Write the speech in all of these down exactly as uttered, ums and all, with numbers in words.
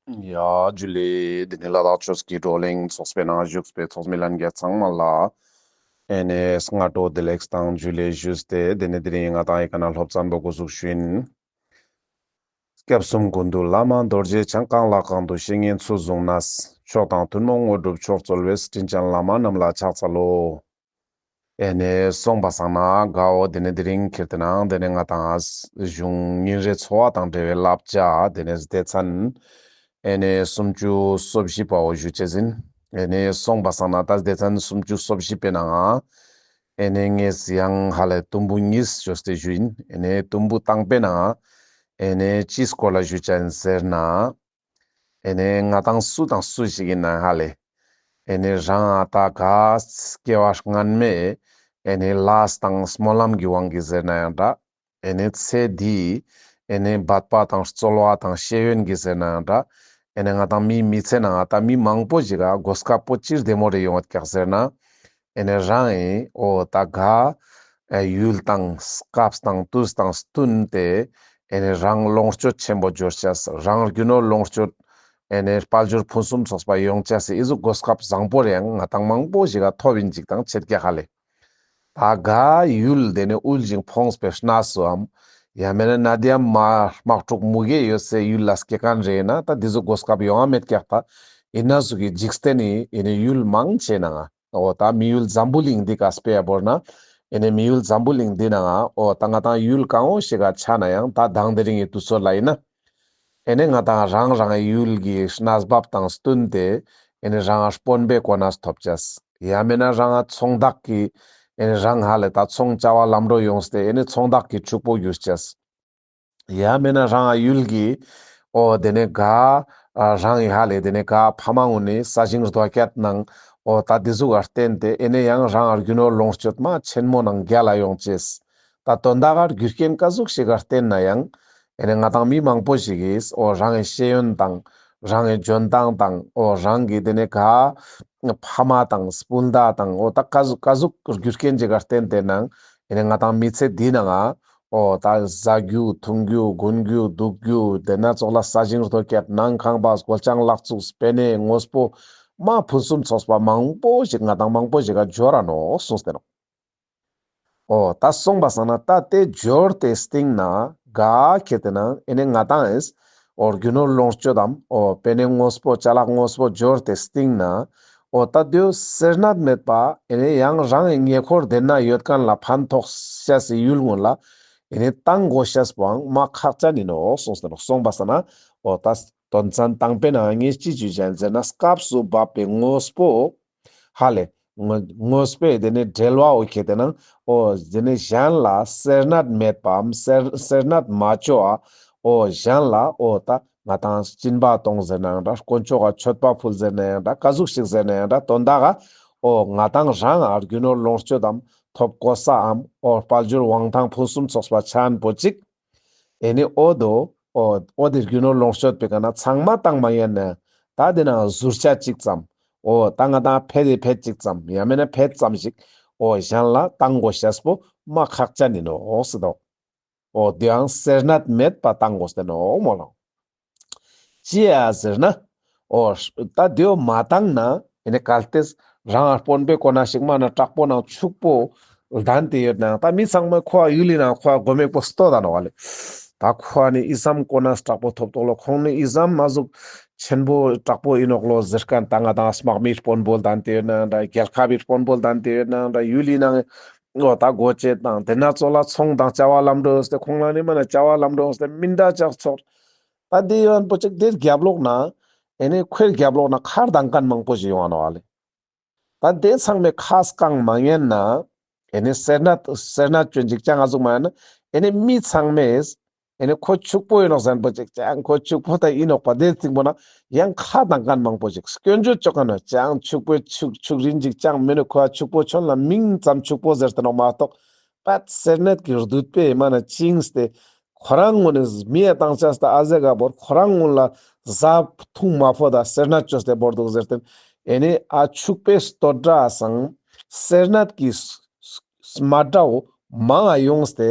ཡ་ཇུ་ལེ། དེ་ནས་ལ་དྭགས་ཆོས་ཀྱི་བགྲོ་གླེང་ཚོགས་པའི་ནང་བཞུགས་པའི་ཚོགས་མི་ལྷན་རྒྱས་ཚང་མ་ལ་ཨེ་ནས་སྔ་དྲོ་བདེ་ལེགས་དང་ཇུ་ལེ་ཞུས་ཏེ། དེ་ནས་དེ་རིང་ང་ཏང་ཡི་ཀ་ནས་སློབ་ཚན་པོ་འགོ་འཛུགས་ཞུ་ཡིན། སྐྱབས་གསུམ་ཀུན་འདུས་བླ་མ་རྡོ་རྗེ་འཆང་། གང་ལ་གང་འདུལ་བཤེས་གཉེན་ཚུལ་བཟུང་ནས། མཆོག་དང་ཐུན་མོང་དངོས་གྲུབ་མཆོག་སྩོལ་བའི། དྲིན་ཅན་བླ་མ་རྣམས་ལ་ཕྱག་འཚལ་ལོ། ཨེ་ནས་སོང་པ་སང་ན་གའོ། དེ་ནས་དེ་རིང་ཁྱེར་ཏེ་ནང་དེ་ནས་ང་ཏང་གཞུང་ཉིན་རེའི་འཚོ་བ་དང་འབྲེལ་བའི་བསླབ་བྱ་དེ་ནས་སྡེ་ཚན་ཨེ་ནས་སུམ་ཅུ་སོ་བཞི་པའོ་ཞུ་ཅེས་ཡིན། ཨེ་ནས་སོང་པ་སང་ན་ད་སྡེ་ཚན་སུམ་ཅུ་སོ་བཞི་པའི་ནང་ཨེ་ནས་ངས་ཡང་ཧ་ལས་དུམ་བུ་གཉིས་ཞུས་ཏེ་ཞུ་ཡིན། ཨེ་ནས་དུམ་བུ་དང་པོའི་ནང་ཨེ་ནས་ཅིའི་སྐོར་ལ་ཞུ་ཅེས་ཡིན་ཟེར་ན། ཨེ་ནས་ང་ཏང་སུ་དང་སུ་ཞིག་ཡིན་ན་ཧ་ལས། ཨེ་ནས་རང་ཨ་ད་ག་སྐྱེ་བ་སྔན་མའི་ཨེ་ནས་ལས་དང་སྨོན་ལམ་གྱི་དབང་གིས་ཟེར་ན་ཡང་འདྲ། ཨེ་ནས་ཚེ་འདིའི་ཨེ་ནས་འབད་པ་དང་རྩོལ་བ་དང་ཤེས་ཡོན་གྱིས་ཟེར་ན་ཡང་འདྲ། ཨེ་ནས་ང་ཏང་མིའི་མི་ཚེ་ནང་ཨ་ད་མི་མང་པོ་ཞིག་ག་གོ་སྐབས་པོ་ཅིར་བདེ་མོ་རེ་ཡོང་བ་ཀྱག་ཟེར་ན། ཨེ་ནས་རང་ཨེ་འོ་ད་ག་ཨེ་ཡུལ་དང་སྐབས་དང་དུས་དང་བསྟུན་ཏེ་ཨེ་ནས་རང་ལོངས་སྤྱོད་ཆེན་པོ་འབྱོར་ཅེས། རང་རྒྱུ་ནོར་ལོངས་སྤྱོད་ཨེ་ནས་དཔལ་འབྱོར་ཕུན་སུམ་ཚོགས་པ་ཡོང་ཅེས་སི་ཨི་ཟུག་གོ་སྐབས་བཟང་པོ་རེ་ཡང་ང་ཏང་མང་པོ་ཞིག་ག་ཐོབ་ཡིན་ཅིག་དང་ཆེད་ཀྱག་ཧ་ལས། ད་ག་ཡུལ་དེ་ནས་དབུལ་ཞིང་ཕོངས་པའི་གནས་སུའམ་ཡང་མེད་ན་ནད་ཡམས་མ་དམག་འཁྲུག་མུ་གེ་ཡོད་སའི་ཡུལ་ལ་སྐྱེ་མཁན་རེ་ཡིན་ན་ད་དེ་ཟུག་གོ་སྐབས་ཡོང་ང་མེད་ཀྱག་ད། ཡིན་ན་ཟུག་གི་འཇིག་རྟེན་ནི་ཨེ་ནས་ཡུལ་མང་ཆེ་ནང་ང་འོ་ད་མི་ཡུལ་འཛམ་བུ་གླིང་འདི་ཀ་དཔེ་བོར་ན་ཨེ་ནས་མི་ཡུལ་འཛམ་བུ་གླིང་འདི་ནང་ང་འོ་ད་ང་ཏང་ཡུལ་གང་བོ་ཞིག་ག་ཆ་ན་ཡང་ད་དང་དེ་རིང་གི་དུས་ཚོད་ལ་ཡིན་ན། ཨེ་ནས་ང་ཏང་རང་རང་ཡུལ་གྱི་གནས་བབ་དང་བསྟུན་ཏེ་ཨེ་ནས་རང་དཔོན་པོའི་གོ་གནས་ཐོབ་ཅེས། ཡང་མེད་ན་རང་ཚོང་བདག་གི་ཨེ་ནས་རང་ཧ་ལས་ད་ཚོང་བྱ་བ་ལམ་འགྲོ་ཡོངས་ཏེ་ཨེ་ནས་ཚོང་བདག་གི་ཕྱུག་པོ་གྱུར་ཅེས། ཡང་མེད་ན་རང་ཡུལ་གྱི་འོ་དེ་ནས་ག་ཨ་རང་ཡི་ཧ་ལས་དེ་ནས་ག་ཕ་མ་གུན་ནི་ས་ཞིང་རྡོ་སྐྱད་ནང་འོ་ད་དེ་ཟུག་ག་བརྟེན་ཏེ་ཨེ་ནས་ཡང་རང་རྒྱུ་ནོར་ལོངས་སྤྱོད་མ་ཆེན་མོ་ནང་རྒྱལ་ལ་ཡོང་ཅེས། ད་དོན་དག་ག་རྒྱུ་རྐྱེན་ག་ཟུག་ཞིག་ག་བརྟེན་ན་ཡང་ཨེ་ནས་ང་ཏང་མི་མང་པོ་ཞིག་གིས་འོ་རང་གི་ཤེས་ཡོན་དང་རང་གི་འཇོན་ཐང་དང་འོ་རང་གི་དེ་ནས་ག་ཕ་མ་དང་སྤུན་ཟླ་དང་འོ་ད་ག་ཟུག་ག་ཟུག་རྒྱུ་རྐྱེན་ཅིག་ག་བརྟེན་ཏེ་ནང་ཨེ་ནས་ང་ཏང་མི་ཚེ་འདི་ནང་ང་འོ་ད་ཟ་རྒྱུ་འཐུང་རྒྱུ་གོན་རྒྱུ་དེ་ན་ཙོགས་ལ་ས་ཞིང་རྡོ་སྐྱད་ནང་ཁང་པ་སྒོ་ལྕང་ལག་བཙུགས་པེ་ནེ་དངོས་པོ་མ་ཕུན་སུམ་ཚོགས་པ་མང་པོ་ཞིག་ང་ཏང་མང་པོ་ཞིག་ག་འབྱོར་ར་ནོག་གསུངས་ཏེ་ནོག། འོ་ད་སོང་པ་སང་ན་ད་དེ་འབྱོར་ཏེ་སྟིང་ན་ག་ཁྱེར་ཏེ་ན་ཨེ་ནས་ང་ཏང་ཨེས་འོ་རྒྱུ་ནོར་ལོངས་སྤྱོད་དམ་འོ་པེ་ནེ་དངོས་པོ་ཅ་ལག་དངོས་པོ་འབྱོར་ཏེ་སྟིང་ན་འོ་ད་དེའོ་སེར་སྣ་མེད་པ་ཨེ་ནས་ཡང་རང་གི་ཉེ་འཁོར་དེ་ན་ཡོད་མཁན་ལ་ཕན་ཐོགས་ཤེས་སི་ཡུལ་གུན་ལ་ཨེ་ནས་བཏང་དགོས་ཤེས་པོའང་མ་ཁག་ཅན་ཡིན་ནོག་གསུངས་ཏེ་ནོག། སོང་པ་སང་ན་འོ་ད་དོན་ཚན་དང་པོའི་ནང་ངས་ཅི་ཞུ་ཅེས་ཡིན་ཟེར་ན་སྐབས་སུ་བབ་པའི་དངོས་པོ་ཧ་ལས། དངོས་དངོས་པོའི་དེ་ནས་འབྲེལ་བ་འོ་ཁྱེར་ཏེ་ན་འོ་དེ་ནས་གཞན་ལ་སེར་སྣ་མེད་པའམ་སེར་སེར་སྣ་མ་བཅོ་བ་འོ་གཞན་ལ་འོ་ད་ང་ཏང་སྦྱིན་པ་གཏོང་ཟེར་ན་ཡང་འདྲ། དཀོན་མཆོག་ག་མཆོད་པ་ཕུལ་ཟེར་ན་ཡང་འདྲ། ག་ཟུག་ཞིག་ཟེར་ན་ཡང་འདྲ། དོན་དག་ག་འོ་ང་ཏང་རང་ང་རྒྱུ་ནོར་ལོངས་སྤྱོད་དམ་ཐོབ་གོ་སའམ་འོ་དཔལ་འབྱོར་དབང་ཐང་ཕུན་སུམ་ཚོགས་པ་ཆ་མཁན་པོ་ཅིག་ཨེ་ནི་འོ་དོ། འོ་འོ་དེ་རྒྱུ་ནོར་ལོངས་སྤྱོད་པོའི་ཀ་ནེ་ཚང་མ་བཏང་མ་ཉན་ན་ད་དེ་ན་ཟུར་ཆ་གཅིག་ཙམ། འོ་ད་ང་ཏང་ཕེད་དེ་ཕེད་གཅིག་ཙམ་ཡང་མེད་ན་ཕེད་ཙམ་ཞིག་འོ་གཞན་ལ་བཏང་དགོས་ཤེས་པོ་མ་ཁག་ཅན་ཡིན་ནོག་ཟེར་དོ། འོ་དེའང་སེར་སྣ་མེད་པ་བཏང་དགོས་ཟེར་ནོག་མོ་ལོ། ཅི་ཡ་ཟེར་ན། འོ་ད་དེའོ་མ་བཏང་ན་ཨེ་ནི་གལ་ཏེ་རང་དཔོན་པོའི་གོ་གནས་ཤིག་མ་ན་དྲག་པོ་ནང་ཕྱུག་པོ་ལྡན་ཏེ་ཡོད་ནའང་ད་མི་ཚང་མས་ཁོ་ཡུལ་ལི་ནང་ཁོ་མགོ་མེད་པོ་སྟོད་ད་ནོག་ལེ། ད་ཁོ་ནི་ཨི་ཙམ་གོ་གནས་དྲག་པོ་ཐོབ་ཏོག་ལོ། ཁོང་ནི་ཨི་ཙམ་མ་ཟུག་ཆེན་པོ་དྲག་པོ་ཡིན་ནོག་ལོ་ཟེར་མཁན། ད་ང་ཏང་དམག་མིའི་དཔོན་པོ་ལྡན་ཏེ་ཡོད་ནའང་འདྲ། རྒྱལ་ཁབ་པའི་དཔོན་པོ་ལྡན་ཏེ་ཡོད་ནའང་འདྲ། ཡུལ་ལི་ནང་འོ་ད་སྒོ་འབྱེད་དང་དེ་ན་ཙོགས་ལ་ཚོང་དང་བྱ་བ་ལམ་འགྲོ་ཡོང་སྟེ་ཁོང་ལ་ནི་མ་ན་བྱ་བ་ལམ་འགྲོ་ཡོང་སྟེ་མི་འདྲ་ཅག་ཚོགས། ད་དེ་ཡོན་པོ་ཅིག་དེ་རྒྱབ་ལོག་ན་ཨེ་ནི་ཁོའི་རྒྱབ་ལོག་ན་ཁ་གདང་མཁན་མང་པོ་ཞིག་ཡོང་ང་ནོག་ལེ། ད་དེ་ཚང་མས་ཁ་བསྐང་མ་ཉན་ན་ཨེ་ནི་སེར་སྣ་སེར་སྣ་ཅོ་ཅིག་ཅང་ཨ་ཟུག་མ་ཡིན་ན་ཨེ་ནི་མི་ཚང་མས་ཨེ་ནི་ཁོ་ཕྱུག་པོ་ཡིན་ནོག་ཟེར་པོ་ཅིག་ཅང་ཁོ་ཕྱུག་པོ་ད་ཡིན་ནོག་པ་དེ་རྩིང་པོ་ན་ཡང་ཁ་གདང་མཁན་མང་པོ་ཞིག་སྐྱོན་བརྗོད་ཅོ་མཁན་ནོག། ཅང་ཕྱུག་པོའི་ཕྱུག་ཕྱུག་རིན་ཅིག་ཅང་མེད་ནོག། ཁོ་ཕྱུག་པོ་ཁྱོད་ལ་མིང་ཙམ་ཕྱུག་པོ་ཟེར་ཏེ་ནོག་མ་གཏོགས། པད་སེར་སྣ་གི་རྡུད་པའི་མ་ན་བཅིངས་ཏེ་ཁོ་རང་ངོ་ནས་མི་ཡ་བཏང་ཆས་ད་ཨ་ཟེ་ག་བོར་ཁོ་རང་ངོ་ལ་ཟ་འཐུང་མ་ཕོད་ད་སེར་སྣ་ཅོས་ཏེ་བོར་འདུག་ཟེར་ཏེ། ཨེ་ནི་ཨ་ཕྱུག་པོའི་སྟོད་འདྲ་སང་སེར་སྣ་གི་སྨད་སྒྲ་བོ་མང་ང་ཡོངས་ཏེ་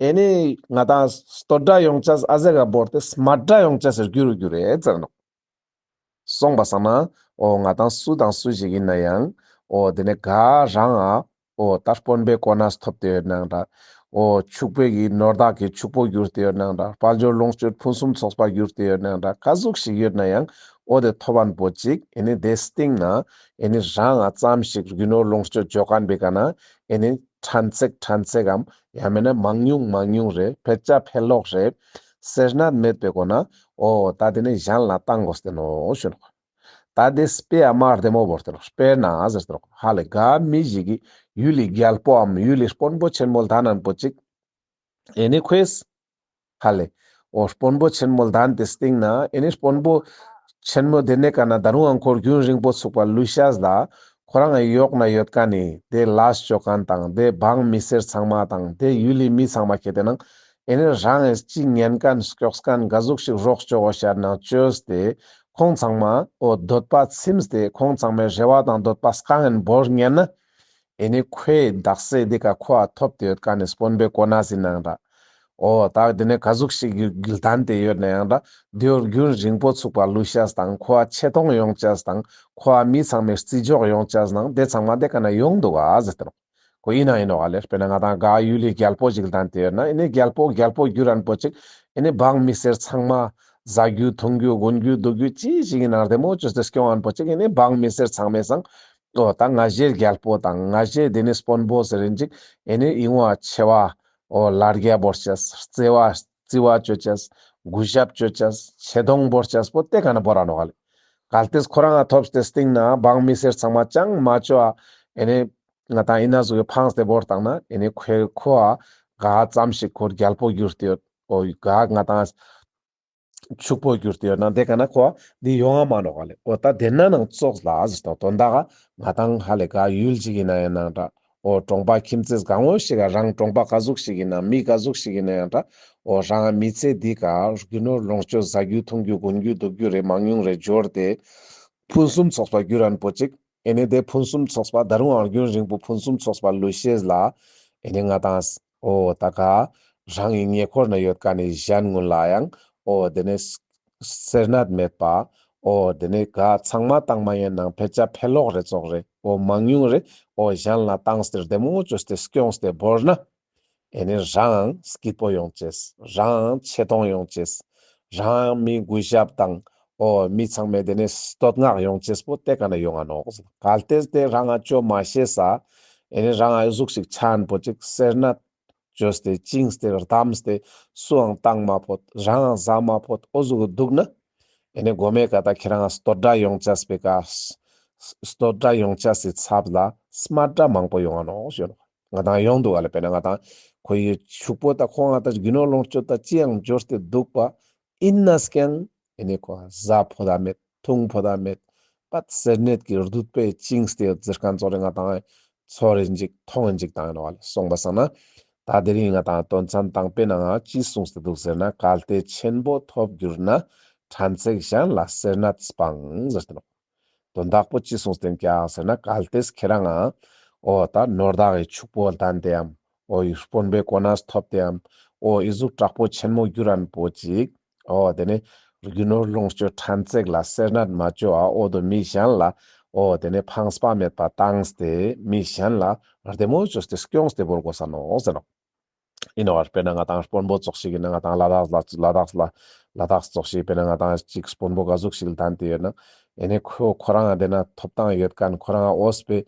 ཨེ་ནི་ང་ཏང་སྟོད་འདྲ་ཡོང་ཆས་ཨ་ཟེ་ག་བོར་ཏེ་སྨད་སྒྲ་ཡོང་ཆས་སེར་རྒྱུ་རུ་རྒྱུ་རེད་ཟེར་ནོག། སོང་པ་སང་ན་འོ་ང་དང་སུ་དང་སུ་ཞིག་ཡིན་ན་ཡང་འོ་དེ་ནས་ག་རང་ང་འོ་ད་དཔོན་པོའི་གོ་གནས་ཐོབ་སྟེ་ཡོད་ནའང་འདྲ། འོ་ཕྱུག་པོའི་གི་ནོར་བདག་གི་ཕྱུག་པོ་གྱུར་ཏེ་ཡོད་ནའང་འདྲ། དཔལ་འབྱོར་ལོངས་སྤྱོད་ཕུན་སུམ་ཚོགས་པ་གྱུར་ཏེ་ཡོད་ནའང་འདྲ། ག་ཟུག་ཞིག་ཡོད་ན་ཡང་འོ་དེ་ཐོབ་པ་པོ་ཅིག་ཨེ་ནི་དེ་སྟེང་ན་ཨེ་ནི་རང་ང་ཙམ་ཞིག་རྒྱུ་ནོར་ལོངས་སྤྱོད་འཇོག་མཁན་པའི་ཀ་ན་ཨེ་ནི་ཕྲན་ཚེགས་ཕྲན་ཚེགས་གམ་ཡང་མེད་ན་མང་ཉུང་མང་ཉུང་རེ་ཕལ་ཆ་ཕལ་ལོག་རེ་སེར་སྣ་མེད་པའི་སྒོ་ན་འོ་ད་དེ་ནི་གཞན་ལ་བཏང་དགོས་ཏེ་ནོག་ཞུ་ནོག། ད་དེ་དཔེ་ཨ་མ་བདེ་མོ་བོར་ཏེ་ནོག། དཔེར་ན་ཟེར་ཏེ་ནོག། ཧ་ལེ་ག་མི་ཞིག་གི་ཡུལ་ལི་རྒྱལ་པོའམ་ཡུལ་ལི་དཔོན་པོ་ཆེན་མོ་ལྡན་ནན་པོ་ཅིག་ཨེ་ནི་ཁོས་ཧ་ལེ། འོ་དཔོན་པོ་ཆེན་མོ་ལྡན་ཏེ་སྟེང་ན་ཨེ་ནི་དཔོན་པོ་ཆེན་མོ་དེ་ནས་ཀ་ན་ད་རུང་ཨང་ཁོར་རྒྱུན་རིང་པོ་ཚུགས་པ་ལུས་ཤེས་ལ་ཁོ་རང་ཡོག་ན་ཡོད་མཁན་ནི་དེ་ལས་ཅོ་མཁན་དང་དེ་འབངས་མི་སེར་ཚང་མ་དང་དེ་ཡུལ་ལི་མི་ཚང་མ་ཁྱེད་དེ་ནང་ཨེ་ནི་རང་ཨེ་ཅི་ཉན་མཁན་སྐྱོགས་མཁན་ག་ཟུག་ཞིག་རོགས་ཅོ་གོ་ཤར་ན་ཅོས་ཏེ་ཁོང་ཚང་མ་འོ་འདོད་པ་ཚིམས་ཏེ་ཁོང་ཚང་མའི་རེ་བ་དང་འདོད་པ་སྐང་ངན་བོར་ཉན་ན། ཨེ་ནི་ཁོའི་དག་ས་དེ་ཀ་ཁོ་ཨ་ཐོབ་སྟེ་ཡོད་མཁན་ནི་དཔོན་པོའི་གོ་གནས་ཡིན་ནའང་འདྲ། འོ་ད་དེ་ནས་ག་ཟུག་ཞིག་གི་ལྡན་ཏེ་ཡོད་ནའང་འདྲ། དེ་བོ་རྒྱུན་རིང་པོ་ཚུགས་པ་ལུས་ཤེས་དང་ཁོ་ཨ་ཆེ་མཐོང་ཡོང་ཅེས་དང་ཁོ་ཨ་མི་ཚང་མའི་བརྩི་འཇོག་ཡོང་ཅེས་ནང་དེ་ཚང་མ་དེ་ཀ་ན་ཡོང་འདུག་ག་ཟེར་ཏེ་ནོག། ཁོ་ཡིན་ན་ཡིན་ནོག་ག་ལེ། དཔེར་ན་ང་དང་ག་ཡུལ་ལི་རྒྱལ་པོ་ཞིག་ལྡན་ཏེ་ཡོད་ན་ཨེ་ནི་རྒྱལ་པོ་རྒྱལ་པོ་གྱུར་རན་པོ་ཅིག་ཨེ་ནི་འབངས་མི་སེར་ཚང་མ་ཟ་རྒྱུ་འཐུང་རྒྱུ་གོན་རྒྱུ་འདུག་རྒྱུ་ཅི་ཞིག་ཡིན་ན་བདེ་མོ་ཅོས་ཏེ་སྐྱོང་ངན་པོ་ཅིག་ཨེ་ནི་འབངས་མི་སེར་ཚང་མའི་སང་འོ་ད་ང་ཞའི་རྒྱལ་པོ་དང་ང་ཞའི་དེ་ནི་དཔོན་པོ་ཟེར་རིན་ཅིག་ཨེ་ནི་ཡིན་བ་ཆེ་བ་འོ་ལ་རྒྱ་བོར་ཅེས་བརྩེ་བ་བརྩི་བ་ཅོ་ཅེས་གུས་ཞབས་ཅོ་ཅེས་ཆེ་མཐོང་བོར་ཅེས་པོ་དེ་ཀ་ན་བོར་ར་ནོག་ག་ལེ། གལ་ཏེ་ཁོ་རང་ང་ཐོབ་སྟེ་སྟེང་ན་འབངས་མི་སེར་ཚང་མ་ཅང་མ་ཅོ་ཨ་ཨེ་ནི་ང་དང་ཡིན་ན་ཟུག་གི་ཕངས་ཏེ་བོར་བཏང་ན་ཨེ་ནི་ཁོའི་ཁོ་ཨ་ག་ཙམ་ཞིག་ཁོ་རྒྱལ་པོ་གྱུར་ཏེ་ཡོད། འོ་ག་ང་དང་ཕྱུག་པོ་གྱུར་ཏེ་ཡོད་ན་དེ་ཀ་ན་ཁོ་འདི་ཡོང་ང་མ་ནོག་ག་ལེ། འོ་ད་དེ་ན་ནང་ཙོགས་ལ་ཟེར་དང་དོན་དག་ག་ང་དང་ཧ་ལེ་ག་ཡུལ་ཅིག་ཡིན་ན་ཡང་ན་འདྲ། འོ་གྲོང་པ་ཁྱིམ་མཚེས་གང་བོ་ཞིག་ག་རང་གྲོང་པ་ག་ཟུག་ཞིག་ཡིན་ན་མི་ག་ཟུག་ཞིག་ཡིན་ན་ཡང་འདྲ། འོ་རང་མི་ཚེ་འདི་ཀ་རྒྱུ་ནོར་ལོངས་སྤྱོད་ཟ་རྒྱུ་འཐུང་རྒྱུ་གོན་རྒྱུ་འདུག་རྒྱུ་རེ་མང་ཉུང་རེ་འབྱོར་ཏེ་ཕུན་སུམ་ཚོགས་པ་གྱུར་རན་པོ་ཅིག་ཨེ་ནི་དེ་ཕུན་སུམ་ཚོགས་པ་ད་རུང་ཨང་རྒྱུན་རིང་པོ་ཕུན་སུམ་ཚོགས་པ་ལུས་ཤེས་ལ་ཨེ་ནི་ང་དང་འོ་ད་ག་རང་གི་ཉེ་འཁོར་ན་ཡོད་མཁན་ནི་གཞན་ཀུན་ལ་ཡང་འོ་དེ་ནི་སེར་སྣ་མེད་པ་འོ་དེ་ནི་ག་ཚང་མ་བཏང་མ་ཡིན་ནང་ཕལ་ཆ་ཕལ་ལོག་རེ་ཙོགས་རེ་འོ་མང་ཉུང་རེ་འོ་གཞན་ལ་བཏང་སྟེ་བདེ་མོ་ཅོས་ཏེ་སྐྱོངས་ཏེ་བོར་ན། ཨེ་ནི་རང་སྐྱིད་པོ་ཡོང་ཅེས། རང་ཆེ་མཐོང་ཡོང་ཅེས། རང་མི་གུས་ཞབས་དང་འོ་མི་ཚང་མའི་དེ་ནི་བསྟོད་བསྔགས་ཡོང་ཅེས་པོ་དེ་ཀ་ན་ཡོང་ང་ནོག། གལ་ཏེ་དེ་རང་ང་ཅོ་མ་ཤེས་ས་ཨེ་ནི་རང་ང་ཟུག་ཞིག་ཆ་ན་པོ་ཅིག་སེར་སྣ་ཅོས་ཏེ་བཅིངས་ཏེ་བསྡམས་ཏེ་སུའང་བཏང་མ་ཕོད་རང་ང་ཟ་མ་ཕོད་འོ་ཟུག་འདུག་ན་ཨེ་ནི་གོ་མའི་ཀ་ད་ཁྱེད་རང་ང་བསྟོད་སྒྲ་ཡོང་ཅེས་པའི་ཀ་བསྟོད་སྒྲ་ཡོང་ཅེས་སི་ཚབ་ལ་སྨད་སྒྲ་མང་པོ་ཡོང་ང་ནོག་ཞུ་ནོག། ང་དང་ཡོང་འདུག་ག་ལེ། དཔེར་ན་ང་དང་ཁོ་ཡི་ཕྱུག་པོ་ད་ཁོ་ང་དང་རྒྱུ་ནོར་ལོངས་སྤྱོད་ད་ཅི་ཡང་འབྱོར་ཏེ་འདུག་པ་ཡིན་ནའང་ཨེ་ནི་ཁོ་ཟ་ཕོད་ད་མེད་འཐུང་ཕོད་ད་མེད་པ་སེར་སྣའི་གི་རྡུལ་པའི་བཅིངས་ཏེ་ཟེར་མཁན་ཙོགས་རེ་ང་དང་ཚོར་རིན་ཅིག་མཐོང་རིན་ཅིག་བཏང་ཡིན་ནོག་ག་ལེ། སོང་པ་སང་ན་ད་དེ་རིང་ང་དང་དོན་ཚན་དང་པོའི་ནང་ང་ཅི་གསུངས་ཏེ་འདུག་ཟེར་ན་གལ་ཏེ་ཆེན་པོ་ཐོབ་གྱུར་ན་ཕྲན་ཚེགས་གཞན་ལ་སེར་སྣ་སྤང་ཟེར་ཏེ་ནོག། དོན་དག་པོ་ཅི་གསུངས་ཏེ་ཀྱག་ཟེར་ན་གལ་ཏེ་ཁྱེད་རང་ང་འོ་ད་ནོར་བདག་གི་ཕྱུག་པོ་ལྡན་ཏེའམ་འོ་ཡི་དཔོན་པོའི་གོ་གནས་ཐོབ་སྟེའམ་འོ་ཡི་ཟུག་དྲག་པོ་ཆེན་མོ་གྱུར་རན་པོ་ཅིག་འོ་དེ་ནི་རྒྱུ་ནོར་ལོངས་སྤྱོད་ཕྲན་ཚེགས་ལ་སེར་སྣ་མ་ཅོ་ཨ་འོ་དོ་མི་གཞན་ལ་འོ་དེ་ནི་ཕངས་པ་མེད་པ་བཏང་སྟེ་མི་གཞན་ལ་བདེ་མོ་ཅོས་ཏེ་སྐྱོངས་ཏེ་བོར་དགོས་ས་ནོག་ཟེར་ནོག། ཡིན་ནོག་ག་ལེ། དཔེར་ན་ང་དང་དཔོན་པོ་ཙོགས་ཤིག་ཡིན་ན་ང་དང་ལ་དྭགས་ལ་ལ་དྭགས་ལ་ལ་དྭགས་ཙོགས་ཤིག་དཔེར་ན་ང་དང་ཅིག་དཔོན་པོ་ག་ཟུག་ཞིག་ལྡན་ཏེ་ཡོད་ན་ཨེ་ནི་ཁོ་ཁོ་རང་དེ་ན་ཐོབ་ཐང་ཡོད་མཁན་ཁོ་རང་འོས་པའི་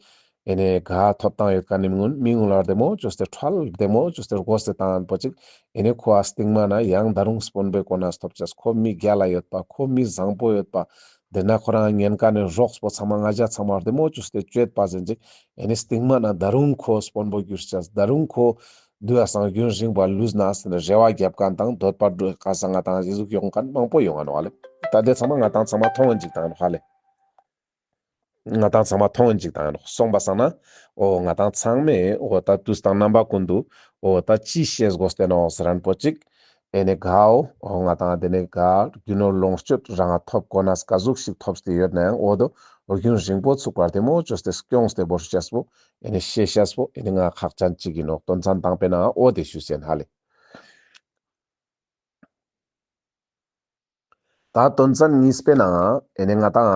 ཨེ་ནི་ག་ཐོབ་ཐང་ཡོད་མཁན་ནི་མི་ངུན་མི་ངུན་ལ་བདེ་མོ་ཅོས་ཏེ་ཁྲལ་བདེ་མོ་ཅོས་ཏེ་བགོས་ཏེ་བཏང་ཡིན་པོ་ཅིག་ཨེ་ནི་ཁོ་ཨ་སྟིང་མ་ན་ཡང་ད་རུང་དཔོན་པོའི་གོ་གནས་ཐོབ་ཅེས་ཁོ་མི་རྒྱལ་ལ་ཡོད་པ་ཁོ་མི་བཟང་པོ་ཡོད་པ་དེ་ན་ཁོ་རང་ཉན་མཁན་ནི་རོགས་པོ་ཚང་མ་ང་ཞ་ཚང་མ་བདེ་མོ་ཅོས་ཏེ་སྤྱོད་པ་ཟེར་ཅིག་ཨེ་ནི་སྟིང་མ་ན་ད་རུང་ཁོ་དཔོན་པོ་གྱུར་ཅེས་ད་རུང་ཁོ་དུ་ཡ་སང་རྒྱུན་རིང་བ་ལུས་ན་ཟེར་ནས་རེ་བ་རྒྱབ་མཁན་དང་འདོད་པ་སྒྲུབ་ཁ་སང་ང་དང་ཡི་ཟུག་ཡོང་མཁན་མང་པོ་ཡོང་ང་ནོག་ལེ། ད་དེ་ཚང་མ་ང་དང་ཚང་མ་མཐོང་ཡིན་ཅིག་བཏང་ཡིན་ནོག་ལེ། ང་དང་ཚང་མ་མཐོང་ཡིན་ཅིག་བཏང་ཡིན་ནོག། སོང་པ་སང་ན་འོ་ང་དང་ཚང་མས་འོ་ད་དུས་དང་རྣམ་པ་ཀུན་ཏུ་འོ་ད་ཅི་ཤེས་དགོས་ཏེ་ནོག་ཟེར་རན་པོ་ཅིག་ཨེ་ནི་གའོ་འོ་ང་དང་དེ་ནི་ག་རྒྱུ་ནོར་ལོངས་སྤྱོད་རང་ཐོབ་གོ་ན་ག་ཟུག་ཞིག་ཐོབ་སྟེ་ཡོད་ན་ཡང་འོ་དོ་རྒྱུན་རིང་པོ་ཚུགས་པར་བདེ་མོ་ཅོས་ཏེ་སྐྱོངས་ཏེ་བོར་ཤེས་པོ་ཨེ་ནི་ཤེས་ཤེས་པོ་ཨེ་ནི་ང་ཁག་ཅན་ཅིག་ཡིན་ནོག། དོན་ཚན་དང་པོའི་ནང་འོ་དེ་ཞུས་ཡིན་ཧ་ལེ། ད་དོན་ཚན་གཉིས་པའི་ནང་ཨེ་ནི་ང་ཏང་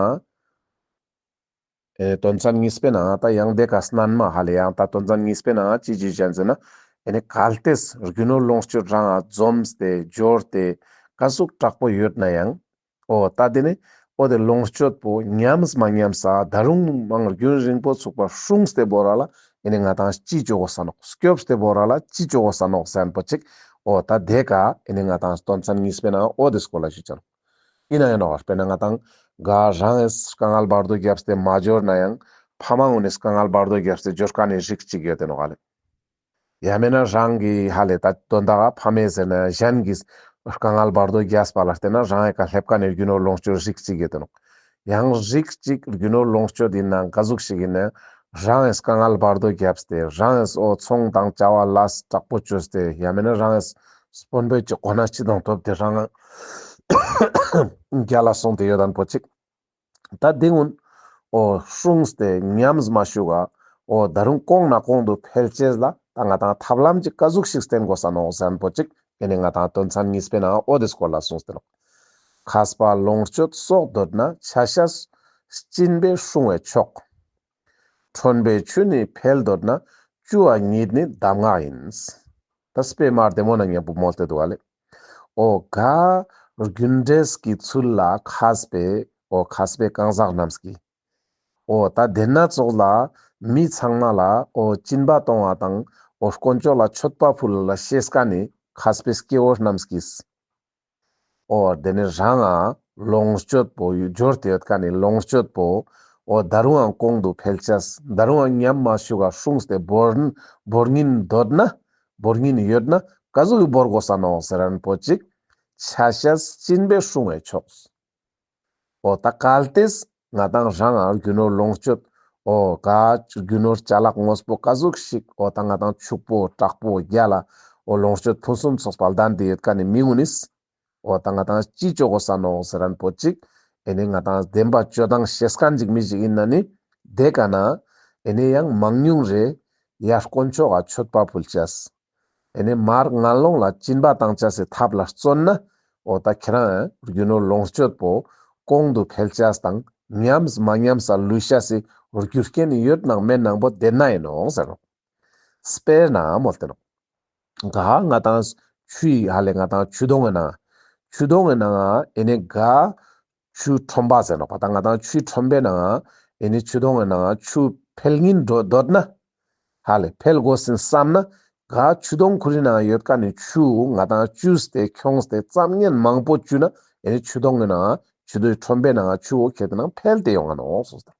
ཨེ་དོན་ཚན་གཉིས་པའི་ནང་ད་ཡང་དེ་ཀ་སྣན་མ་ཧ་ལེ་ཡང་ད་དོན་ཚན་གཉིས་པའི་ནང་ཅི་ཅི་ཅན་ཟེར་ན་ཨེ་ནི་གལ་ཏེ་རྒྱུ་ནོར་ལོངས་སྤྱོད་རང་ང་འཛོམས་ཏེ་འབྱོར་ཏེ་ཀ་ཟུག་དྲག་པོ་ཡོད་ན་ཡང་འོ་ད་དེ་ནི་འོ་དེ་ལོངས་སྤྱོད་པོ་ཉམས་མ་ཉམས་ས་ད་རུང་མང་རྒྱུན་རིང་པོ་ཚུགས་པ་སྲུངས་ཏེ་བོར་ར་ལ་ཨེ་ནི་ང་ཏང་ཅི་ཅོ་གོས་ས་ནོག་སྐྱོབས་ཏེ་བོར་ར་ལ་ཅི་ཅོ་གོས་ས་ནོག་ཟེར་ན་པོ་ཅིག་འོ་ད་དེ་ཀ་ཨེ་ནི་ང་ཏང་དོན་ཚན་གཉིས་པའི་ནང་འོ་དེ་སྐོར་ལ་ཞུ་ཅན། ཡིན་ན་ཡང་ནོག་དཔེར་ན་ང་ཏང་ག་རང་ངི་དཀའ་ངལ་བར་དོ་བརྒྱབས་ཏེ་མ་འབྱོར་ན་ཡང་ཕ་མ་གུན་ནི་དཀའ་ངལ་བར་དོ་བརྒྱབས་ཏེ་འབྱོར་ཁན་ནི་རིགས་ཅིག་ཡོད་དེ་ནོག་ལེ། ཡང་མེད་ན་རང་གི་ཧ་ལེ་ད་དོན་དག་ཕ་མེས་ཟེར་ན་གཞན་གྱི་དཀའ་ངལ་བར་དོ་བརྒྱབས་པ་ལ་བརྟེན་ན་རང་ངི་ཀ་སླེབས་ཁན་ནི་རྒྱུ་ནོར་ལོངས་སྤྱོད་རིགས་ཅིག་ཡོད་དེ་ནོག་ཡང་རིགས་ཅིག་རྒྱུ་ནོར་ལོངས་སྤྱོད་ཡིན་ན་ག་ཟུག་ཞིག་ཡིན་ན་རང་ངི་དཀའ་ངལ་བར་དོ་བརྒྱབས་ཏེ་རང་ངི་འོ་ཚོང་དང་བྱ་བ་ལས་དྲག་པོ་བཅོས་ཏེ་ཡང་མེད་ན་རང་ངི་དཔོན་པོའི་ཅིག་གོ་གནས་ཅི་དང་ཐོབ་སྟེ་རང་རྒྱལ་ལ་སོང་སྟེ་ཡོད་དན་པོ་ཅིག་ད་དེ་གུན་འོ་སྲུངས་ཏེ་ཉམས་མ་བཅུག་ག་འོ་ད་རུང་གོང་ནས་གོང་དུ་འཕེལ་ཅེས་ལ་ད་ང་ཏང་ཐབས་ལམ་ཅིག་ག་ཟུག་ཞིག་བསྟེན་གོས་ས་ནོག་ཟེར་ན་པོ་ཅིག་ཨེ་ནི་ང་ཏང་དོན་ཚན་གཉིས་པའི་ནང་འོ་དེ་སྐོར་ལ་གསུངས་ཏེ་ནོག་མཁས་པ་ལོངས་སྤྱོད་གསོག་འདོད་ན། ཆ་ཤས་སྦྱིན་པས་སྲུང་བས་ཆོག་ཁྲོན་པའི་ཆུ་ནི་འཕེལ་འདོད་ན། བཅུ་བ་ཉིད་ནི་གདམས་ངག་ཡིན། ད་དཔེ་མ་བདེ་མོ་ནང་མཉམ་པོ་མོལ་ཏེ་འདུག་ལེ། འོ་ག་རྒྱུ་འབྲས་ཀྱི་ཚུལ་ལ་མཁས་པའི་འོ་མཁས་པའི་གང་ཟག་རྣམས་ཀྱིས་འོ་ད་དེ་ན་ཙོགས་ལ་མི་ཚང་མ་ལ་འོ་སྦྱིན་པ་གཏོང་བ་དང་འོ་དཀོན་མཆོག་ལ་མཆོད་པ་ཕུལ་ལ་ཤེས་ཁན་ནི་མཁས་པའི་སྐྱེ་བོ་རྣམས་ཀྱིས། འོ་དེ་ནི་རང་ང་ལོངས་སྤྱོད་པོ་འབྱོར་ཏེ་ཡོད་ཁན་ནི་ལོངས་སྤྱོད་པོ་འོ་ད་རུང་ཡང་གོང་དུ་འཕེལ་ཅེས་ད་རུང་ཡང་ཉམས་མ་བཅུག་ག་སྲུངས་ཏེ་བོར་བོར་སྙིང་འདོད་ན་བོར་སྙིང་ཡོད་ན་ག་ཟུག་གི་བོར་གོས་ས་ནོག་ཟེར་ན་པོ་ཅིག་ཆ་ཤས་སྦྱིན་པས་སྲུང་བས་ཆོག་འོ་ད་གལ་ཏེ་ང་ཏང་རང་ང་རྒྱུ་ནོར་ལོངས་སྤྱོད་འོ་ག་རྒྱུ་ནོར་ཅ་ལག་དངོས་པོ་ག་ཟུག་ཞིག་འོ་ད་ང་ཏང་ཕྱུག་པོ་དྲག་པོ་རྒྱལ་ལ་འོ་ལོངས་སྤྱོད་ཕུན་སུམ་ཚོགས་པ་ལྡན་ཏེ་ཡོད་ཁན་ནི་མི་གུན་ནིས་འོ་ད་ང་ཏང་ཅི་ཅོ་གོས་ས་ནོག་ཟེར་ན་པོ་ཅིག་ཨེ་ནི་ང་ཏང་བདེན་པ་སྤྱོད་སྟངས་ཤེས་ཁན་ཅིག་མི་ཞིག་ཡིན་ན་ནི་དེ་ཀ་ན་ཨེ་ནི་ཡང་མང་ཉུང་རེ་ཡར་དཀོན་མཆོག་ག་མཆོད་པ་ཕུལ་ཅེས། ཨེ་ནི་མར་ངན་སློང་ལ་སྦྱིན་པ་བཏང་ཅེས་སི་ཐབས་ལ་བརྩོན་ན། འོ་ད་ཁྱེ་རང་རྒྱུ་ནོར་ལོངས་སྤྱོད་པོ་གོང་དུ་འཕེལ་ཅེས་དང་ཉམས་མ་ཉམས་ས་ལུས་ཤེས་སི་རྒྱུ་རྐྱེན་ཡོད་ནང་མེད་ནང་པོ་དེ་ན་ཡིན་ནོག་ཟེར་ནོག་དཔེར་ན་མོལ་ཏེ་ནོག་ག་ང་ཏང་ཆུའི་ཧ་ལེ་ང་ཏང་ཆུ་དོང་ངི་ནང་ཆུ་དོང་ངི་ནང་ཨེ་ནི་ག་ཆུ་ཁྲོན་པ་ཟེར་ནོག་པ། ད་ང་ཏང་ཆུ་ཁྲོན་པའི་ནང་ཨེ་ནི་ཆུ་དོང་ངི་ནང་ཆུ་འཕེལ་སྙིང་འདོད་ན་ཧ་ལེ་འཕེལ་གོས་སིན་བསམ་ན་ག་ཆུ་དོང་ཁུ་རི་ནང་ཡོད་ཁན་ནི་ཆུ་ང་ཏང་བཅུས་ཏེ་ཁྱོངས་ཏེ་ཙམ་ཉན་མང་པོ་བཅུ་ན་ཨེ་ནི་ཆུ་དོང་ངི་ནང་ཆུ་དོང་ཁྲོན་པའི་ནང་ཆུ་འོ་ཁྱེར་ཏེ་ནང་འཕེལ་ཏེ་ཡོང་ང་ནོག་གསུངས་ཏེ།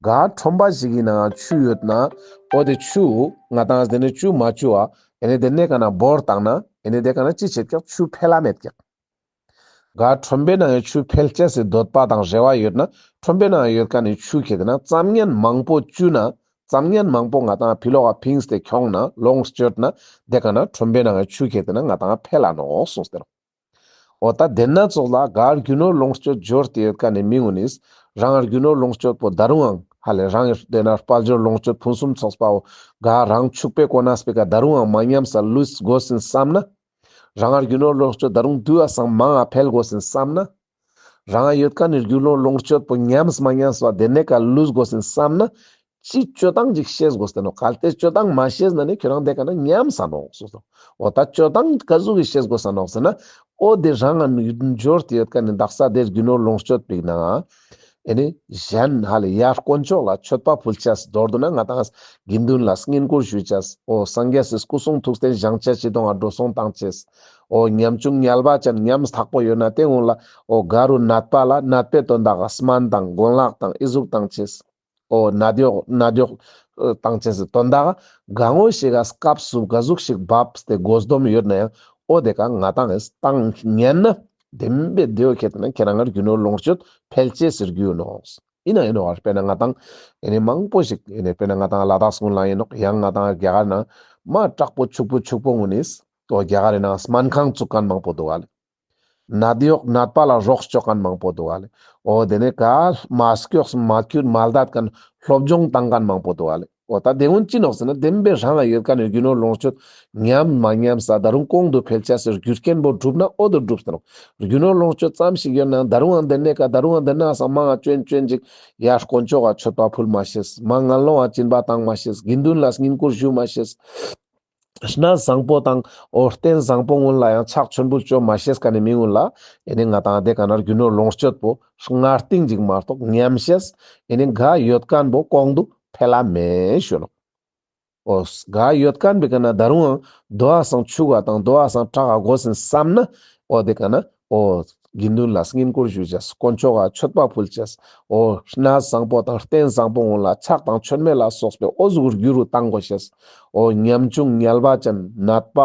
ག་ཁྲོན་པ་ཞིག་གི་ནང་ཆུ་ཡོད་ན་འོ་དེ་ཆུ་ང་ཏང་དེ་ནི་ཆུ་མ་བཅུ་བ་ཨེ་ནི་དེ་ནེ་ཀ་ན་བོར་བཏང་ན་ཨེ་ནི་དེ་ཀ་ན་ཅི་བྱེད་ཀྱག་ཆུ་འཕེལ་ལ་མེད་ཀྱག་ག་ཁྲོན་པའི་ནང་ཆུ་འཕེལ་ཅེས་སི་འདོད་པ་དང་རེ་བ་ཡོད་ན་ཁྲོན་པའི་ནང་ཡོད་ཁན་ནི་ཆུ་ཁྱེར་ཏེ་ན་ཙམ་ཉན་མང་པོ་བཅུ་ན་ཙམ་ཉན་མང་པོ་ང་ཏང་ཕི་ལོག་ག་ཕིངས་ཏེ་ཁྱོང་ན་ལོངས་སྤྱོད་ན་དེ་ཀ་ན་ཁྲོན་པའི་ནང་ཆུ་ཁྱེར་ཏེ་ན་ང་ཏང་འཕེལ་ལ་ནོག་གསུངས་ཏེ་ནོག་འོ་ད་དེ་ན་ཙོགས་ལ་ག་རྒྱུ་ནོར་ལོངས་སྤྱོད་འབྱོར་ཏེ་ཡོད་ཁན་ནི་མི་གུན་ནིས་རང་རྒྱུ་ནོར་ལོངས་སྤྱོད་པོ་ད་རུང་ཡང་ཧ་ལེ་རང་ངི་དེ་ན་དཔལ་འབྱོར་ལོངས་སྤྱོད་ཕུན་སུམ་ཚོགས་པའོ་ག་རང་ཕྱུག་པོའི་གོ་གནས་པོའི་ཀ་ད་རུང་ཡང་མ་ཉམས་ས་ལུས་གོས་སིན་བསམ་ན། རང་ངི་རྒྱུ་ནོར་ལོངས་སྤྱོད་ད་རུང་དུ་བ་སང་མང་ང་འཕེལ་གོས་སིན་བསམ་ན། རང་ངི་ཡོད་ཁན་ནི་རྒྱུ་ནོར་ལོངས་སྤྱོད་པོ་ཉམས་མ་ཉམས་པ་དེ་ནེ་ཀ་ལུས་གོས་སིན་བསམ་ན། ཅི་སྤྱོད་སྟངས་ཅིག་ཤེས་གོས་ཏེ་ནོག་གལ་ཏེ་སྤྱོད་སྟངས་མ་ཤེས་ན་ནི་ཁྱོ་རང་དེ་ཀ་ན་ཉམས་ས་ནོག་གསུངས་སོ། འོ་ད་སྤྱོད་སྟངས་ག་ཟུག་གི་ཤེས་གོས་ས་ནོག་ཟེར་ན། འོ་དེ་རང་ང་འབྱོར་ཏེ་ཡོད་ཁན་ནི་དག་ས་དེ་རྒྱུ་ནོར་ལོངས་སྤྱོད་པོའི་ནང་ཨེ་ནི་གཞན་ཧ་ལེ་ཡར་དཀོན་མཆོག་ལ་མཆོད་པ་ཕུལ་ཅེས་མདོར་བསྡུ་ན་ང་ཏང་དགེ་འདུན་ལ་བསྙེན་བཀུར་ཞུ་ཅེས། འོ་སངས་རྒྱས་སི་སྐུ་གསུང་ཐུགས་རྟེན་བཞེངས་ཅེས་ཅི་དོང་ང་འགྲོ་སོང་བཏང་ཅེས། འོ་ཉམ་ཆུང་ཉལ་བ་ཅན་ཉམས་ཐག་པོ་ཡོད་ན་དེ་གུན་ལ་འོ་ག་རུ་ནད་པ་ལ་ནད་པའི་དོན་དག་ག་སྨན་དང་གོན་ལག་དང་ཨི་ཟུག་བཏང་ཅེས། འོ་ནད་གཡོག་ནད་གཡོག་བཏང་ཅེས་སི་དོན་དག་ག་ག་ངོ་ཞིག་ག་སྐབས་སུ་ག་ཟུག་ཞིག་བབས་ཏེ་དགོས་སྡོམ་ཡོད་ན་ཡང་འོ་དེ་ཀ་ང་ཏང་ངི་བཏང་ཉན་ན་བདེན་པའི་དེའོ་ཁྱེད་ན་ཁྱེད་རང་ངི་རྒྱུ་ནོར་ལོངས་སྤྱོད་འཕེལ་ཅེས་སི་རྒྱུ་ནོག་ཡིན་ན་ཡིན་ནོག་དཔེར་ན་ང་ཏང་ཨེ་ནི་མང་པོ་ཞིག་ཨེ་ནི་དཔེར་ན་ང་ཏང་ལ་དྭགས་སྔོན་ལ་ཡིན་ནོག་ཡང་ང་ཏང་རྒྱ་གར་ན་མ་དྲག་པོ་ཕྱུག་པོ་ཕྱུག་པོ་གུན་ནིས་འོ་རྒྱ་གར་ནང་སྨན་ཁང་བཙུགས་ཁན་མང་པོ་འདུག་ཨ་ལེ། ནད་གཡོག་ནད་པ་ལ་རོགས་ཅོ་ཁན་མང་པོ་འདུག་ཨ་ལེ། འོ་དེ་ནེ་ག་མ་སྐྱོགས་མ་ཁྱུར་མ་ལྡད་ཁན་སློབ་སྦྱོང་བཏང་ཁན་མང་པོ་འདུག་ཨ་ལེ། འོ་ད་དེ་ཀུན་ཅི་ནོག་ཟེར་ན་བདེན་པའི་རང་ཡོད་ཁན་ནི་རྒྱུ་ནོར་ལོངས་སྤྱོད་ཉམས་མ་ཉམས་ས་ད་རུང་གོང་དུ་འཕེལ་ཆ་སི་རྒྱུ་རྐྱེན་པོ་གྲུབ་ན་འོ་དོ་གྲུབ་ཏེ་ནོག། རྒྱུ་ནོར་ལོངས་སྤྱོད་ཙམ་ཞིག་ཡོད་ན་ད་རུང་ཡང་དེ་ནས་ཀ་ད་རུང་ཡང་དེ་ན་སང་མང་ང་ཅོན་ཅོན་ཅིག་ཡར་དཀོན་མཆོག་ག་མཆོད་པ་ཕུལ་མ་ཤེས། མ་ངན་སློང་ང་སྦྱིན་པ་བཏང་མ་ཤེས། དགེ་འདུན་ལ་བསྙེན་བཀུར་ཞུ་མ་ཤེས། གནས་བཟང་པོ་དང་འོ་རྟེན་བཟང་པོ་ཀུན་ལ་ཡང་ཕྱག་མཆོད་འབུལ་ཅོ་མ་ཤེས་ཁན་ནི་མི་ཀུན་ལ་ཨེ་ནི་ང་ཏང་དེ་ཀ་ན་རྒྱུ་ནོར་ལོངས་སྤྱོད་པོ་སྔར་སྟིང་ཅིག་མ་གཏོགས་ཉམས་ཤེས་ཨེ་ནི་ག་ཡོད་ཁན་པོ་གོང་དུ་འཕེལ་ལ་མེད་ཞུ་ནོག། འོ་ག་ཡོད་ཁན་པོའི་ཀ་ན་ད་རུང་ཡང་དོ་བ་སང་ཕྱུག་ག་དང་དོ་བ་སང་དྲག་ག་དགོས་ཟིན་བསམ་ན་འོ་དེ་ཀ་ན་འོ་དགེ་འདུན་ལ་བསྙེན་བཀུར་ཞུ་ཅེས། དཀོན་མཆོག་ག་མཆོད་པ་ཕུལ་ཅེས། འོ་གནས་བཟང་པོ་དང་རྟེན་བཟང་པོ་ཀུན་ལ་ཕྱག་དང་མཆོད་མེ་ལ་སོགས་པའི་འོ་ཟུག་རྒྱུ་རུ་བཏང་དགོས་ཤེས། འོ་ཉམ་ཆུང་ངལ་བ་ཅན་ནད་པ་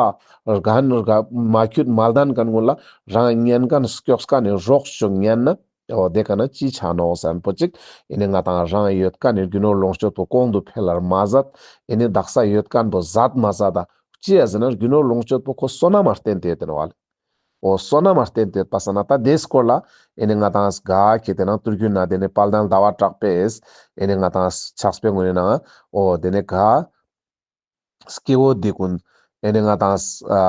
རྒན་རྒ་མ་ཁྱུད་མ་ལྡན་ཁན་ཀུན་ལ་རང་ཉན་ཁན་སྐྱོགས་ཁན་ནི་རོགས་ཅོ་ཉན་ན་འོ་དེ་ཀ་ན་ཅི་ཆ་ནོག་ཟེར་ན་པོ་ཅིག་ཨེ་ནི་ང་ཏང་རང་ཡོད་ཁན་ནི་རྒྱུ་ནོར་ལོངས་སྤྱོད་པོ་གོང་དུ་འཕེལ་ལར་མ་ཟད་ཨེ་ནི་དག་ས་ཡོད་ཁན་པོ་ཟད་མ་ཟད་ད་ཅི་ཡ་ཟེར་ན་རྒྱུ་ནོར་ལོངས་སྤྱོད་པོ་ཁོ་བསོད་ནམས་མ་བརྟེན་ཏེ་ཡོད་དེ་ནོག་བ་ལེ། འོ་བསོད་ནམས་མ་བརྟེན་ཏེ་ཡོད་པ་སང་ན་ད་དེའི་སྐོར་ལ་ཨེ་ནི་ང་ཏང་ག་ཁེ་ཏེ་ན་དུས་རྒྱུན་ན་དེ་ནི་དཔལ་ལྡན་ཟླ་བ་གྲགས་པས་ཨེ་ནི་ང་ཏང་ཕྱག་དཔེ་ངོས་ནེ་ནང་འོ་དེ་ནི་ག་སྐྱེ་བོ་འདི་ཀུན་ཨེ་ནི་ང་ཏང་ཨ་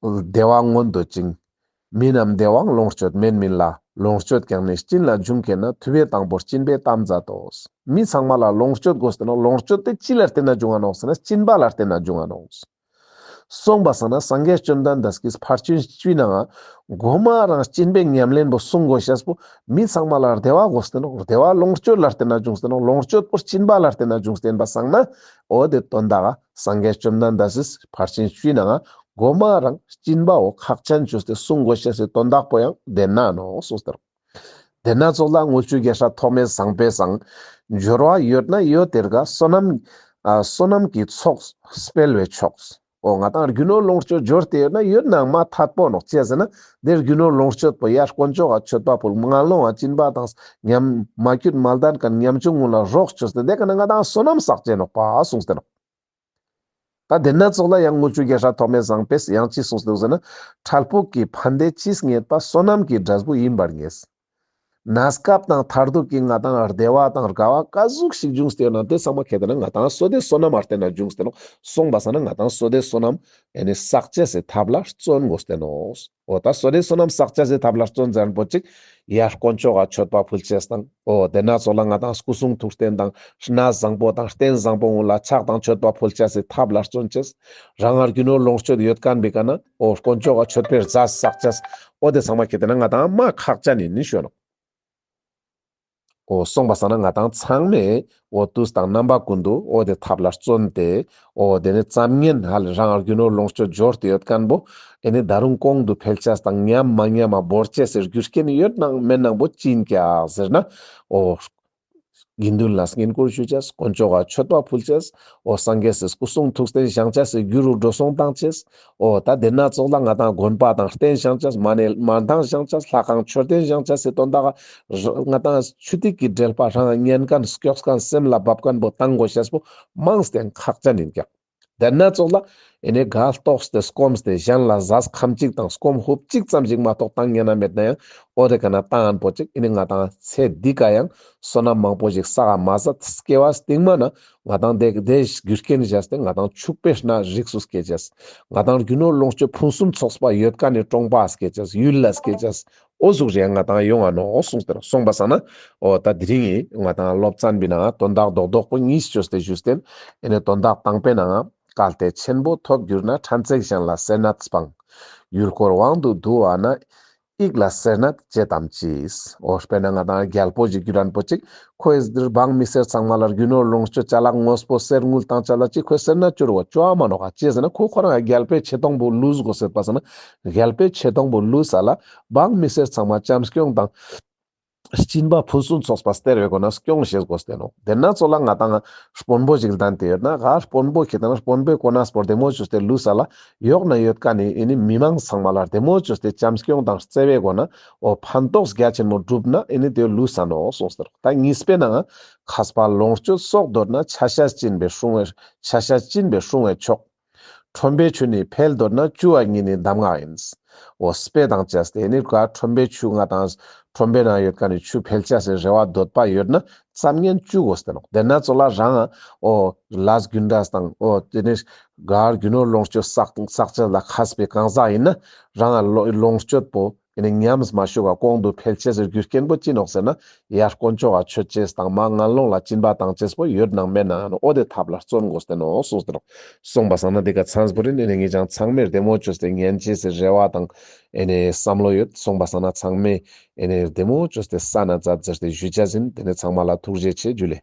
བདེ་བ་མངོན་འདོད་ཅིང་། མི་རྣམས་བདེ་བའང་ལོངས་སྤྱོད་མེད་མིན་ལ། ལོངས་སྤྱོད་ཀྱང་ནི་སྦྱིན་ལ་འབྱུང་མཁྱེན་ན། ཐུབ་པས་དང་པོར་སྦྱིན་པའི་གཏམ་མཛད་དོ། མི་ཚང་མ་ལ་ལོངས་སྤྱོད་དགོས་ཏེ་ནོག། ལོངས་སྤྱོད་དེ་ཅི་ལ་བརྟེན་ན་འབྱུང་ང་ནོག་ཟེར་ན་སྦྱིན་པ་ལ་བརྟེན་ན་འབྱུང་ང་ནོག། སོང་པ་སང་ན་སངས་རྒྱས་བཅོམ་ལྡན་འདས་ཀྱིས་ཕར་ཕྱིན་བཅུའི་ནང་ང་གོ་མ་རང་སྦྱིན་པའི་ཉམས་ལེན་པོ་གསུང་དགོས་ཤེས་པོ་མི་ཚང་མ་ལ་བདེ་བ་དགོས་ཏེ་ནོག། བདེ་བ་ལོངས་སྤྱོད་ལ་བརྟེན་ན་འབྱུང་སྟེ་ནོག། ལོངས་སྤྱོད་པོ་སྦྱིན་པ་ལ་བརྟེན་ན་འབྱུང་སྟེ་ཡིན་པ་སང་ན་འོ་དེ་དོན་དག་ག་སངས་རྒྱས་བཅོམ་ལྡན་འདས་སི་ཕར་ཕྱིན་བཅུའི་ནང་ང་གོ་མ་རང་སྦྱིན་པ་བོ་ཁག་ཅན་བཅོས་ཏེ་གསུང་དགོས་ཤེས་སི་དོན་དག་པོ་ཡང་དེ་ན་ནོག་གསུངས་ཏེ་ནོག། དེ་ན་ཙོགས་ལ་དངུལ་ཆུ་རྒྱལ་སྲས་ཐོགས་མེད་བཟང་པོས་སང་། འབྱོར་བ་ཡོད་ན་ཡོད་དེར་དགའ། བསོད་ནམས་ཨ་བསོད་ནམས་ཀྱི་ཚོགས་སྤེལ་བས་ཆོག། འོ་ང་ཏང་རྒྱུ་ནོར་ལོངས་སྤྱོད་འབྱོར་ཏེ་ཡོད་ན་ཡོད་ནང་མ་ཐད་པོ་ནོག། ཅི་ཟེར་ན་དེ་རྒྱུ་ནོར་ལོངས་སྤྱོད་པོ་ཡར་དཀོན་མཆོག་ག་མཆོད་པ་ཕུལ། ངན་སློང་ང་སྦྱིན་པ་དང་ཉམ་མ་ཁྱུད་མ་ལྡན་ཁན་ཉམ་ཆུང་ཀུན་ལ་རོགས་བཅོས་ཏེ་དེ་ཀ་ན་ང་ཏང་བསོད་ནམས་བསགས་ཅེས་ནོག་པ་གསུངས་ཏེ་ནོག། ད་དེ་ན་ཙོགས་ལ་ཡང་དངུལ་ཆུ་རྒྱལ་སྲས་ཐོགས་མེད་བཟང་པོས་ཡང་ཅི་གསུངས་ཏེ་འདུག་ཟེར་ན། འཕྲལ་ཕུགས་ཀྱི་ཕན་བདེ་ཅིས་རྙེད་པ། བསོད་ནམས་ཀྱི་འབྲས་བུ་ཡིན་པར་ངེས། གནས་སྐབས་དང་མཐར་ཐུག་གི་ང་ཏང་བདེ་བ་དང་དགའ་བ་ག་ཟུག་ཞིག་འབྱུང་སྟེ་ཡོད་ན་དེ་ཚང་མ་ཁེ་ཏེ་ན་ང་ཏང་བསོད་བདེ་བསོད་ནམས་མ་བརྟེན་ན་འབྱུང་སྟེ་ནོག། སོང་པ་སང་ན་ང་ཏང་བསོད་བདེ་བསོད་ནམས་ཨེ་ནི་བསགས་ཅེས་སི་ཐབས་ལ་བརྩོན་དགོས་ཏེ་ནོག། འོ་ད་བསོད་བདེ་བསོད་ནམས་བསགས་ཅེས་སི་ཐབས་ལ་བརྩོན་ཟེར་ན་པོ་ཅིག་ཡར་དཀོན་མཆོག་ག་མཆོད་པ་ཕུལ་ཅེས་དང་། འོ་དེ་ན་ཙོགས་ལ་ང་ཏང་སྐུ་གསུང་ཐུགས་རྟེན་དང་གནས་བཟང་པོ་དང་རྟེན་བཟང་པོ་ཀུན་ལ་ཕྱག་དང་མཆོད་པ་ཕུལ་ཅེས་སི་ཐབས་ལ་བརྩོན་ཅེས། རང་ང་རྒྱུ་ནོར་ལོངས་སྤྱོད་ཡོད་ཁན་པོའི་ཀ་ན་འོ་དཀོན་མཆོག་ག་མཆོད་པའི་རྫས་བསགས་ཅེས། འོ་དེ་ཚང་མ་ཁེ་ཏེ་ན་ང་ཏང་མ་ཁག་ཅན་ཡིན་ནི་ཞུ་ནོག། འོ་སོང་པ་སང་ན་ང་ཏང་ཚང་མས་འོ་དུས་དང་རྣམ་པ་ཀུན་ཏུ་འོ་དེ་ཐབས་ལ་བརྩོན་ཏེ་འོ་དེ་ནི་ཙམ་ཉན་ཧ་ལས་རང་ང་རྒྱུ་ནོར་ལོངས་སྤྱོད་འབྱོར་ཏེ་ཡོད་ཁན་པོ་ཨེ་ནི་ད་རུང་གོང་དུ་འཕེལ་ཅེས་དང་ཉམས་མ་ཉམས་མ་བོར་ཅེས་སི་རྒྱུ་རྐྱེན་ཡོད་ནང་མེད་ནང་པོ་ཅི་ཡིན་ཀྱག་ཟེར་ན། འོ་དགེ་འདུན་ལ་བསྙེན་བཀུར་ཞུ་ཅེས། དཀོན་མཆོག་ག་མཆོད་པ་ཕུལ་ཅེས། འོ་སངས་རྒྱས་སི་སྐུ་གསུང་ཐུགས་རྟེན་བཞེངས་ཅེས་སི་རྒྱུ་རུ་འགྲོ་སོང་བཏང་ཅེས། འོ་ད་དེ་ན་ཙོགས་ལ་ང་ཏང་དགོན་པ་དང་རྟེན་བཞེངས་ཅེས། མ་ཎི་མ་ཐང་བཞེངས་ཅེས། ལྷ་ཁང་མཆོད་རྟེན་བཞེངས་ཅེས་སི་དོན་དག་ག་ང་ཏང་ཆུ་ཐིགས་ཀྱི་འབྲེལ་པ་རང་ཉན་ཁན་སྐྱོགས་ཁན་སེམས་ལ་བབ་ཁན་པོ་བཏང་དགོས་ཤེས་པོ་མང་སྟེ་ཁག་ཅན་ཡིན་ཀྱག། དེ་ན་ཙོགས་ལ་ཨེ་ནི་ག་ལྟོགས་ཏེ་སྐོམས་ཏེ་གཞན་ལ་ཟས་ཁམ་གཅིག་དང་སྐོམ་ཧུབ་གཅིག་ཙམ་ཞིག་མ་གཏོགས་བཏང་ཉན་ན་མེད་ན་ཡང་འོ་དེ་ཀ་ན་བཏང་ཡན་པོ་ཅིག་ཨེ་ནི་ང་ཏང་ཚེ་འདི་ཀ་ཡང་བསོད་ནམས་མང་པོ་ཞིག་བསགས་མ་ཟད་སྐྱེ་བ་སྟིང་མ་ན་ང་ཏང་དེ་དེ་རྒྱུ་རྐྱེན་བྱས་ཏེ་ང་ཏང་ཕྱུག་པོའི་གནས་རིགས་སུ་སྐྱེ་ཅེས། ང་ཏང་རྒྱུ་ནོར་ལོངས་སྤྱོད་ཕུན་སུམ་ཚོགས་པ་ཡོད་ཁན་ནི་གྲོང་པ་སྐྱེ་ཅེས། ཡུལ་ལ་སྐྱེ་ཅེས། འོ་ཟུག་རེ་ང་ཏང་ཡོང་ང་ནོག་གསུངས་ཏེ་ནོག། སོང་པ་སང་ན་འོ་ད་དེ་རིང་ངི་ང་ཏང་སློབ་ཚན་པོའི་ནང་དོན་དག་རྡོག་རྡོག་པོ་གཉིས་བཅོས་ཏེ་ཞུས་ཏེ་ཨེ་ནི་དོན་དག་དང་པོའི་ནང་གལ་ཏེ་ཆེན་པོ་ཐོབ་གྱུར་ན། ཕྲན་ཚེགས་གཞན་ལ་སེར་སྣ་སྤང་། ཡུལ་འཁོར་དབང་དུ་འདུ་བ་ན། དབྱིག་ལ་སེར་སྣ་བྱེད་དམ་ཅི། འོ་དཔེར་ན་ང་ཏང་རྒྱལ་པོ་ཞིག་གྱུར་ཡན་པོ་ཅིག་ཁོའི་འདིར་འབངས་མི་སེར་ཚང་མ་ལ་རྒྱུ་ནོར་ལོངས་སྤྱོད་ཅ་ལག་དངོས་པོ་གསེར་དངུལ་དང་ཅ་ལག་ཅིག་ཁོའི་སེར་སྣ་བཅུར་བ་བཅོ་བ་མ་ནོག་ག། ཅི་ཟེར་ན་ཁོ་ཁོ་རང་རྒྱལ་པོའི་ཆེ་མཐོང་པོ་ལུས་དགོས་ཟེར་པ་སང་ན་རྒྱལ་པོའི་ཆེ་མཐོང་པོ་ལུས་ས་ལ་འབངས་མི་སེར་ཚང་མ་བྱམས་སྐྱོང་དང་སྦྱིན་པ་ཕུན་སུམ་ཚོགས་པ་སྟེར་བའི་སྒོ་ནས་སྐྱོང་ཤེས་དགོས་ཏེ་ནོག། དེ་ན་ཙོགས་ལ་ང་ཏང་དཔོན་པོ་ཞིག་ལྡན་ཏེ་ཡོད་ན་ག་དཔོན་པོ་ཁེ་ཏེ་ན་དཔོན་པོའི་གོ་གནས་པོ་བདེ་མོ་བཅོས་ཏེ་ལུས་ས་ལ་ཡོག་ན་ཡོད་ཁན་ནི་ཨེ་ནི་མི་མང་ཚང་མ་ལ་བདེ་མོ་བཅོས་ཏེ་བྱམས་སྐྱོང་དང་བརྩེ་བའི་སྒོ་ནས་འོ་ཕན་ཐོགས་རྒྱ་ཆེན་མོ་བསྒྲུབ་ན་ཨེ་ནི་དེ་ལུས་ས་ནོག་གསུངས་ཏེ་ནོག། ད་གཉིས་པའི་ནང་མཁས་པ་ལོངས་སྤྱོད་གསོག་འདོད་ན། ཆ་ཤས་སྦྱིན་པས་སྲུང་བས་ཆ་ཤས་སྦྱིན་པས་སྲུང་བས་ཆོག། ཁྲོན་པའི་ཆུ་ནི་འཕེལ་འདོད་ན། བཅུ་བ་གཉིས་ནི་གདམས་ངག་ཡིན། འོ་དཔེ་དང་བཅས་ཏེ་ནི་ག་ཁྲོན་པའི་ཆུ་ང་ཏང་ ཁྲོན་པའི་ནང་ཡོད་མཁན་ནི་ཆུ་འཕེལ་ཅེས་སི་རེ་བ་འདོད་པ་ཡོད་ན་ཙམ་ངན་བཅུག་དགོས་ཏེ་ནོག། དེ་ན་ཚོ་ལ་རང་ཨོ་ལས་རྒྱུ་འབྲས་དང་ཨོ་དེ་ནས་གར་རྒྱུ་ནོར་ལོངས་སྤྱོད་བསགས་བསགས་ཅེས་ལ་མཁས་པའི་གང་ཟག་ཡིན་ན་རང་ལོ་ལོངས་སྤྱོད་པོ་ཨེ་ནི་ཉམས་མ་བཅུག་ག་གོང་དུ་འཕེལ་ཅེས་སི་རྒྱུ་རྐྱེན་པོ་ཅི་ནོག་ཟེར་ན་ཡར་དཀོན་མཆོག་ག་མཆོད་ཅེས་དང་མར་ངན་སློང་ལ་སྦྱིན་པ་བཏང་ཅེས་པོ་ཡོད་ནང་མེད་ནང་ཨོ་དེ་ཐབས་ལ་བརྩོན་དགོས་ཏེ་ནོག་གསུངས་ཏེ་ནོག། སོང་པ་སང་ན་དེ་ག་ཚང་པོ་རིན་ཨེ་ནི་ངེད་ཅག་ཚང་མས་བདེ་མོ་བཅོས་ཏེ་ཉན་ཅེས་སི་རེ་བ་དང་ཨེ་ནི་བསམ་བློ་ཡོད། སོང་པ་སང་ན་ཚང་མས་ཨེ་ནི་བདེ་མོ་བཅོས་ཏེ་ས་ན་ཙ་ཙེར་ཏེ་ཞུ་ཅེས་ཡིན། དེ་ནས་ཚང་མ་ལ་ཐུགས་རྗེ་ཆེ། ཇུ་ལེ།